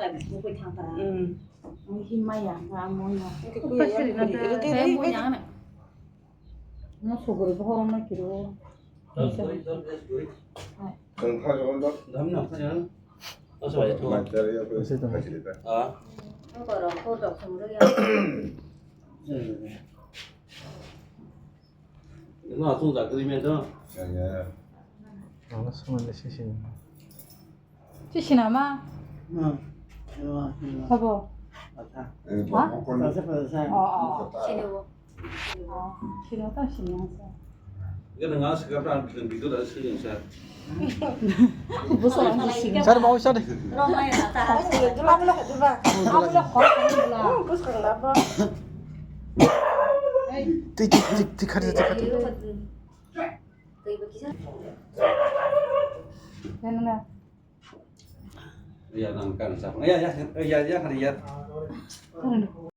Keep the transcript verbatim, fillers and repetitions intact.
Bukui thang tara. Hmm. Ang himaya, ang moya. Ang ke kuya yang bukui. Ito, ito, ito, ito. Mo suguri bohorong na kiro. Ang kha jokon dok. Dam na kha jokon. Asa bai to. Asa to. Ah. Ang korong ko dok sumro ya. Ino atung jak kri me to. Ya, ya. Ang sumande sisi. Sisi nama? Hmm. Sabo? Ata. Ha? Pasa, pasa. Oh, oh. Sini wo. Oh, sini wo ta sini wo. Gana nga saka pran bikin bikin dari sini sa. Sar mau sar. Romai rata. Abulo, abulo, abulo. Bus kang laba. Tik tik tik tik khar tik khar. Nana. Ya nang kan sa. Ya ya ya ya ya.